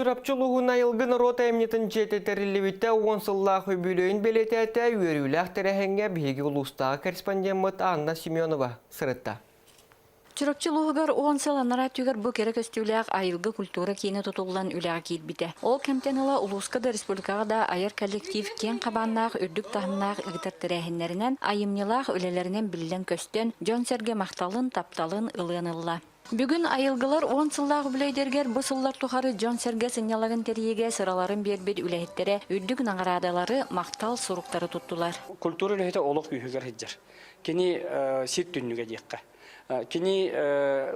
Чурапчы улууһун Айылгы норуот айымньытын дьиэтэ тэриллибитэ уон сыллаах үбүлүөйүн бэлиэтээтэ үөрүүлээх тэрээһиҥҥэ биһиги улуустааҕы корреспондеммыт Анна Семенова сырытта. Чурапчы улууһугар уон сыл анараа өттүгэр бу кэрэ көстүүлээх Айылгы культура киинэ тутуллан үлэҕэ киирбитэ. Ол кэмтэн ыла улууска да республикаҕа да айар коллектив киэҥ хабааннаах, үрдүк таһымнаах ыытар тэрээһиннэринэн, айымньылаах үлэлэринэн биллэн-көстөн, дьон-сэргэ махталын, тапталын ылыан ылла. Бүгүн айылгылар уон сыллаах үбүлүөйдэригэр бу сыллар тухары дьон-сэргэ сынньалаҥын тэрийиигэ сыраларын биэрбит үлэһиттэрэ үрдүк наҕараадалары, махтал суруктары туттулар. Культура үлэһитэ олох үөһүгэр сылдьар. Кини сир түннүгэ диэххэ. Кини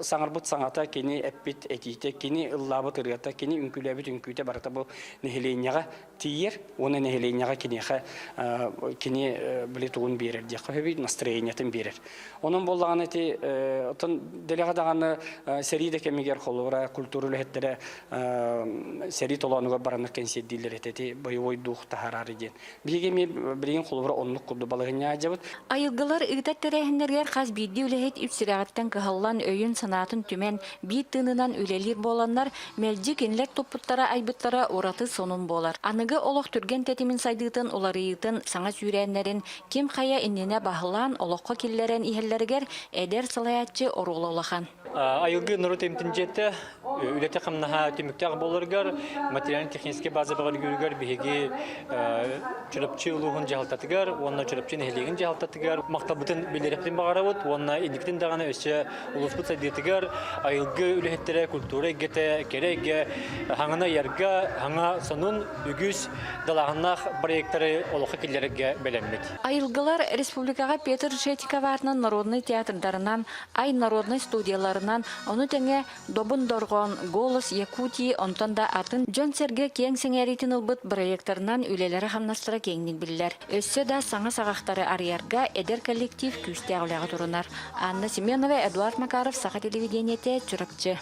саҥарбыт саҥата, кини эппит этиитэ, кини ыллаабыт ырыата, кини үҥкүүлээбит үҥкүүтэ барыта бу нэһилиэнньэҕэ тиийэр уонна нэһилиэнньэҕэ киниэхэ кини били тугун биэрэр диэххэ сөбүй настроениетын биэрэр. Онон буоллаҕына ити оттон дэлэҕэ даҕаны сэрии да кэмигэр холобура культура үлэһиттэрэ сэрии толоонугар бараннар кэнсиэрдииллэр этэ ити боевой дух таһаараары диэн. Биһиги эмиэ билигин холобура оннук курдук балаһыанньа аадьабыт. Айылгылар ыытар тэрээһиннэригэр хас биирдии үлэһит үп сүрэҕиттэн кыһаллан, өйүн-санаатын түмэн, биир тыынынан үлэлиир буоланнар, мэлдьи кинилэр туппуттара айбыттара ураты сонун буолар. Аныгы олох түргэн тэтимин сайдыытын, уларыйыытын, саҥа сүүрээннэрин ким хайа иннинэ баһылаан, олоххо киллэрэн иһэллэригэр эдэр салайааччы оруола улахан. Айылгы норуот эмтин дьиэтэ үлэтэ-хамнаһа түмүктээх буоларыгар, материально-техническэй база бөҕөргүүрүгэр биһиги Чурапчы улууһун дьаһалтатыгар уонна Чурапчы нэһилиэгин дьаһалтатыгар махталбытын биллэриэхпитин баҕарабыт уонна инникитин даҕаны өссө улууспут сайдыытыгар айылгы үлэһиттэрэ, культура эйгэтэ, кэрэ эйгэ хаҥана ыйарга хаҥа сонун үгүс далааһыннаах проектары олоххо киллэрэргэ бэлэммит. Айылгылар республикаҕа Петр Решетников аатынан народнай театрдарынан, Ай народнай студияларынан, ону тэҥэ Добун Дорҕоон, Голос Якутии, онтон да атын дьон-сэргэ киэҥ сэҥээриитин ылбыт бырайыактарынан үлэлэрэ-хамнастара киэҥник биллэр. Өссө да саҥа саҕахтары арыйарга эдэр коллектив күүстээх үлэҕэ турунар. Анна Семенова, Эдуард Макаров, Саха телевидениетэ, Чурапчы.